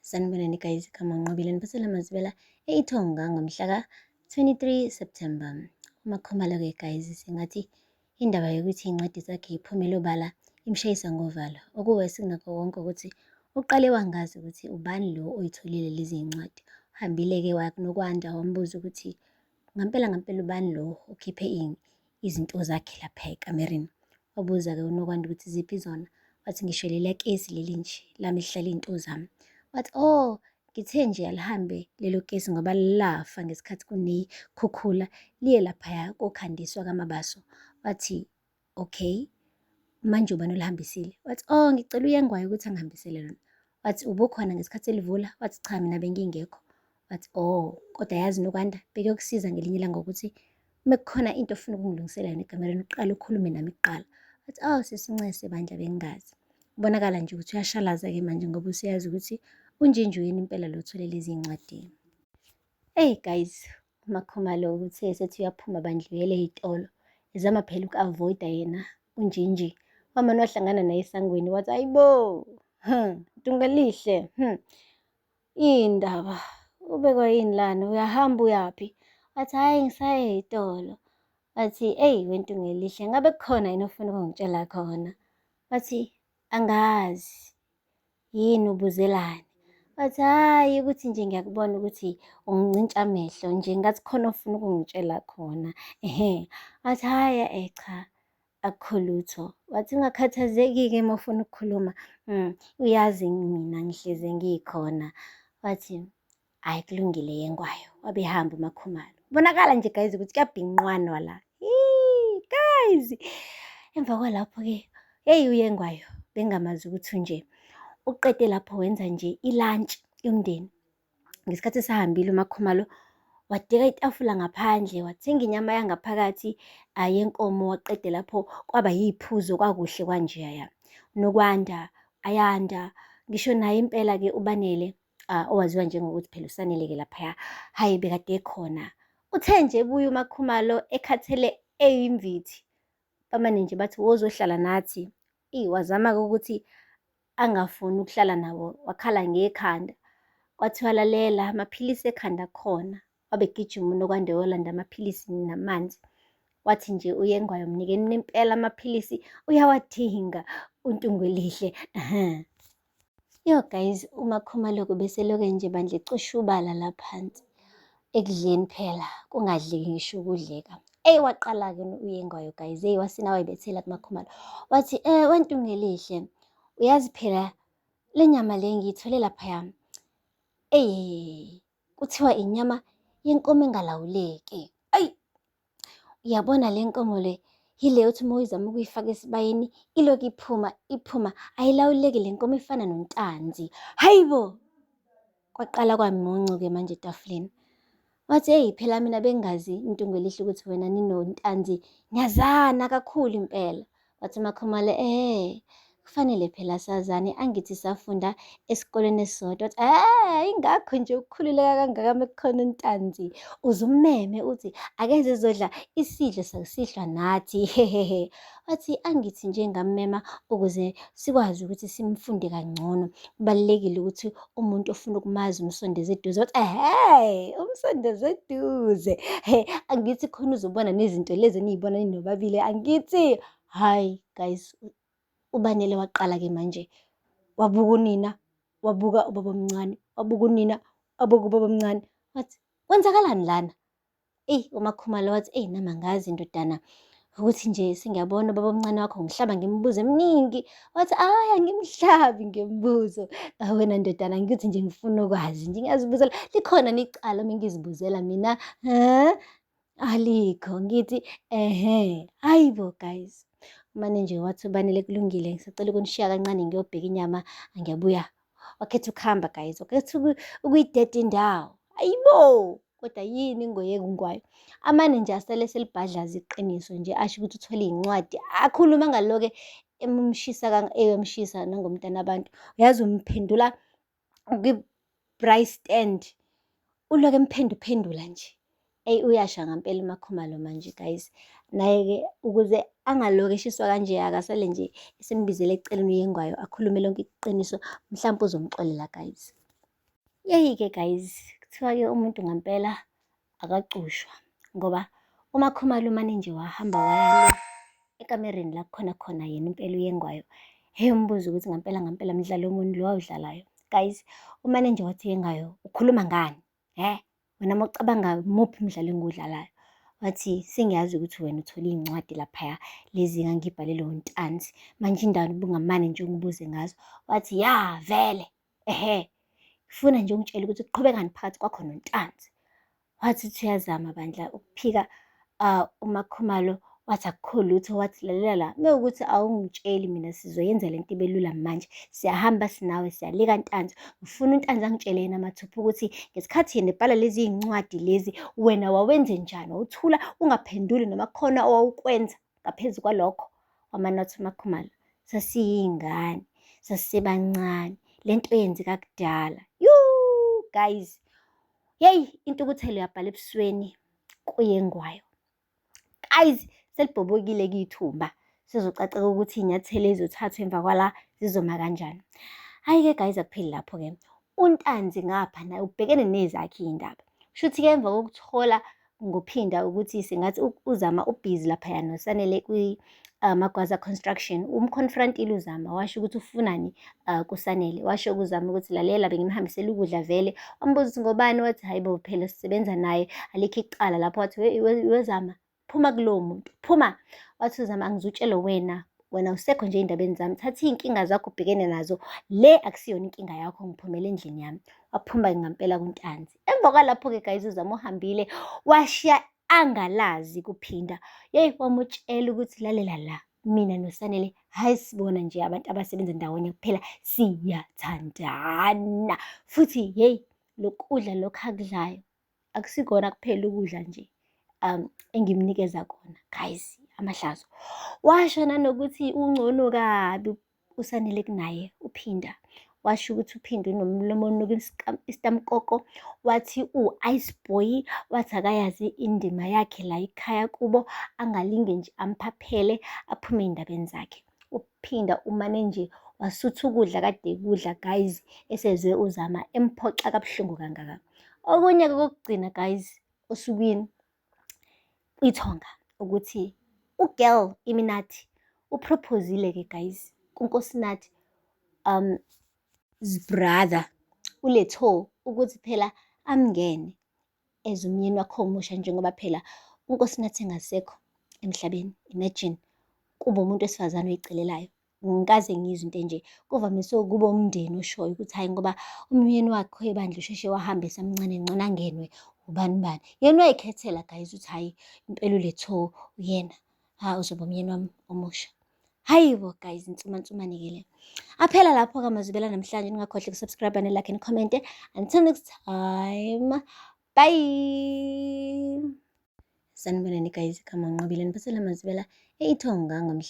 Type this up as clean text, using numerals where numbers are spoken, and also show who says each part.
Speaker 1: Sanibonani guys, igama uNqobile niphathela amazwibela eIthonga ngomhla ka-23 September. UMakhumalo-ke guys sengathi indaba yokuthi iy'ncwadi zakhe yiphumele obala imshayisa ngovalo. Okuwesi kunakho konke ukuthi uqale wangazi ukuthi ubani lo oyitholile lezi iy'ncwadi. Uhambile-ke waya kuNokwanda wambuza ukuthi ngampela ngampela ubani lo okhiphe izinto zakhe lapha ekamereni. Wabuza-ke uNokwanda ukuthi ziphi zona. Wathi ngisho leliya kesi leli nje lami lihlala iy'nto zami. Wathi oh ngithe nje alihambe lelo kesi ngoba lafa ngesikhathi kuney'khukhula liye laphaya kokhandiswa kaMabaso. Wathi okay manje ubani olihambisile? Wathi oh ngicela uYengwayo ukuthi angihambisele lona. Wathi ubukhona ngesikhathi elivula? Wathi cha mina bengingekho. Wathi oh kodwa yazi Nokwanda bekuyokusiza ngelinye ilanga ukuthi uma kukhona into ofuna ukungilungisela yona ekamereni uqale ukhulume nami kuqala. Wathi oh sesincese bandla bengingazi. Kubonakala nje ukuthi uyashalaza-ke manje ngoba useyazi ukuthi unjinji uyena impela lo othole lezi iy'ncwadi. Eyi guys, uMakhumalo uthe esethi uyaphuma bandla uyele ey'tolo ezama phela uku-avoid-a yena unjinji. Wamane wahlangana naye esangweni wathi ayibo, Ntungelihle, Iy'ndaba, ubekwa yini lana, uyahamba uyaphi? Wathi, hhayi ngisaya ey'tolo. Wathi, eyi weNtungelihle, ngabe kukhona yini ofuna ukungitshela khona? Wathi, angazi, yini ubuzelani? Wathi, hhayi ukuthi nje ngiyakubona ukuthi ungincintsha amehlo nje ngathi khona ofuna ukungitshela khona. Ehhe, wathi, hhayi eh cha, akukho lutho. Wathi ungakhathazeki-ke uma ufuna ukukhuluma, uyazi mina ngihlezi ngikhona. Wathi hhayi kulungile yengwayo, wabe ehamba uMakhumalo. Kubonakala nje guys ukuthi kuyabhinqwanwa la. Hii, guys! Emva kwalapho-ke, heyi uYengwayo bengingamazi ukuthi unje. Uqede lapho wenza nje ilantshi yomndeni. Ngesikhathi esahambile uMakhumalo wadeka itafula ngaphandle, wathenga inyama yangaphakathi yenkomo, waqede lapho kwaba yiphuzo kwakuhle kwanjeyaya. Nokwanda, Ayanda, ngisho naye impela-ke uBanele owaziwa njengokuthi phela uSanele-ke laphaya, hhayi bekade ekhona. Uthe nje ebuya uMakhumalo ekhathele eyimvithi, bamane nje bathi wozohlala nathi. Eyi wazama-ke ukuthi angafuni ukuhlala nabo wakhala ngekhanda. Kwathiwa lalela amaphilisi ekhanda akhona. Wabe egijima uNokwande eyolanda amaphilisi namanzi. Wathi nje uYengwayo mnikeni impela amaphilisi uyawadinga uNtungwelihle. Yo guys, uMakhumalo-ke ubeseloke nje bandla ecosha ubala la phansi. Ekudleni phela kungadleki ngisho ukudleka. Eyi waqala-ke uYengwayo guys, eyi wasina wayibethela kuMakhumalo. Wathi weNtungelihle, uyazi phela le nyama le ngiyithole laphaya. Eyi kuthiwa inyama yenkomo engalawuleki. Ayi uyabona le nkomo le yile yothi uma uyizama ukuyifaka esibayeni ilokhu iphuma iphuma ayilawuleki le nkomo ifana nontanzi. Hayi bo! Kwaqala kwamuncu-ke manje etafuleni. Wathi, eyi phela mina bengingazi Ntungwelihle ukuthi wena ninoNtanzi niyazana kakhulu impela. Wathi uMakhumalo, eh kufanele phela sazane angithi safunda esikoleni esisodwa. Wathi, eh ingakho nje ukukhululeka kangaka mekukhona uNtanzi. Uze ummeme uthi akeze ezodla isidlo sakusihlwa nathi. Hehehe. Wathi angithi nje ngammema ukuze sikwazi ukuthi simfunde kangcono. Kubalulekile ukuthi umuntu ofuna ukumazi umsondeze eduze. Wathi ehhe, umsondeze eduze. He, angithi khona uzobona nezinto lezi eniyibona ninobabili. Angithi, hhayi guys, uBanele waqala-ke manje wabuka unina, wabuka ubabomncane, wabuka unina, wabuka ubabomncane. Wathi, kwenzakalani lana? Eyi uMakhumalo wathi, eyi nami angazi ndodana ukuthi nje sengiyabona ubaba omncane wakho ngihlaba ngemibuzo eminingi. Wathi, hhayi angimhlabi ngemibuzo. Wena ndodana ngithi nje ngifuna ukwazi nje ngiyazibuzela. Likhona nicala uma ngizibuzela mina? Ha? Alikho. Ngithi, ehhe. Hhayi bo guys. Umane nje wathi uBanele kulungile ngisacela ukunishiya kancane ngiyobheka inyama ngiyabuya. Wakhetha ukuhamba guys, wakhetha ukuyideda indawo. Ayibo! Kodwa yini ngoyekungwayo? Amane nje asale selibhadlaza iqiniso nje asho ukuthi uthole iy'ncwadi. Akhulume angaloke emshisa eyomshisa nangomntana abantu. Uyazi umphendula kwi-braai stand. Uloke emphenduphendula nje. Eyi uyasha ngampela uMakhumalo manje guys. Naye-ke ukuze angaloke eshiswa kanje akasale nje esimbizele eceleni uYengwayo akhulume lonke iqiniso mhlampe uzomxolela guys. Yeyi-ke guys, kuthiwa-ke umuntu ngampela akacushwa ngoba uMakhumalo umane nje wahamba waya le ekamereni la kukhona khona yena impela uYengwayo. Eyombuza ukuthi ngampela ngampela mdlalo muni lo awudlalayo. Guys, umane nje wathi uYengwayo ukhuluma ngani? Hhe? Wena uma ucabanga muphi umdlalo engiwudlalayo? Wathi sengiyazi ukuthi wena uthole iy'ncwadi laphaya lezi engangiy'bhalelwe uNtanzi. Manje indawo ubungamane nje ungibuze ngazo. Wathi ya vele, ehhe. Ngifuna nje ungitshele ukuthi kuqhubekani phakathi kwakho noNtanzi. Wathi uthi uyazama bandla ukuphika uMakhumalo wathi akukho lutho, wathi lalela la, mewukuthi awungitsheli mina sizoyenza le nto ibe lula manje. Siyahamba sinawe siyalika Ntanzi. Ngifuna uNtanzi angitshele yena mathupha ukuthi ngesikhathi yena ebhala lezi iy'ncwadi lezi wena wawenze njani, wawuthula ungaphenduli noma kukhona owawukwenza ngaphezu kwalokho. Wamane wathi uMakhumalo, sasiyiy'ngane, sasisebancane, le nto yenzeka kudala. Yuu guys, yeyi intukuthelo yabhala ebusweni kuYengwayo. Guys, selibhobokile-ke ithumba. Sezocaca ukuthi iy'nyathelo ey'zothathwa emva kwala zizoma kanjani. Hhayi-ke guys, akupheli lapho-ke. UNtanzi ngapha naye ubhekene nezakhe iy'ndaba. Kushuthi-ke emva kokuthola ngoPhinda ukuthi sengathi uZama ubhizi laphaya noSanele kwi-Magwaza Construction, umconfrontile uZama washo ukuthi ufunani kuSanele. Washo kuZama ukuthi lalela bengimhambisela ukudla vele. Wambuza ukuthi ngobani, wathi hhayi bo phela sisebenza naye alikho icala lapho. Wathi weZama phuma kulowo muntu, phuma. Wathi uZama angizutshela wena, wena usekho nje ey'ndabeni zami, thatha iy'nkinga zakho ubhekene nazo, le akusiyona inkinga yakho, ngiphumele endlini yami. Waphuma-ke ngampela kuNtanzi. Emva kwalapho-ke guys uZama uhambile washiya angalazi kuphinda. Yeyi wamutshela ukuthi lalela la, mina noSanele hhayi sibona nje abantu abasebenza ndawonye kuphela siyathandana. Futhi yeyi lokudla lokhu akudlayo akusikona kuphela ukudla nje engimnikeza kona guys, amahlazo. Washo nanokuthi ungcono kabi uSanele kunaye uPhinda. Washo ukuthi uPhinda unomlomo onuka isitamkoko, wathi uwu-ice boy, wathi akayazi indima yakhe la ekhaya kubo, angalinge nje amphaphele aphume ey'ndabeni zakhe. UPhinda umane nje wasutha ukudla kade ekudla guys, esezwe uZama emphoxa kabuhlungu kangaka. Okunye-ke kokugcina guys osukwini ithonga ukuthi u-girl Iminathi uproposile-ke guys kuNkosinathi brother uLetho ukuthi phela amngene as umyeni wakhe omusha njengoba phela uNkosinathi engasekho emhlabeni. Imagine kube umuntu wesifazane oyicelelayo. Ngikaze ngizwe into enje. Kuvamise ukuba umndeni oshoyo ukuthi hhayi ngoba umyeni wakhe ebandla usheshe wahamba esamncane ngcono angenwe ubani bani. Yena wayikhethela guys ukuthi hhayi impela uLetho uyena ha uzoba umyeni wami omusha. Hayi bo guys, insumansumane-ke le. Aphela lapho-ke amazwibela namhlanje, ningakhohlwa ukusubscribe, ni-like, ni-comment. Until next time, bye. Sanibonani guys, igama Nqobile, niphathele amazwibela eyithonga ngomhla.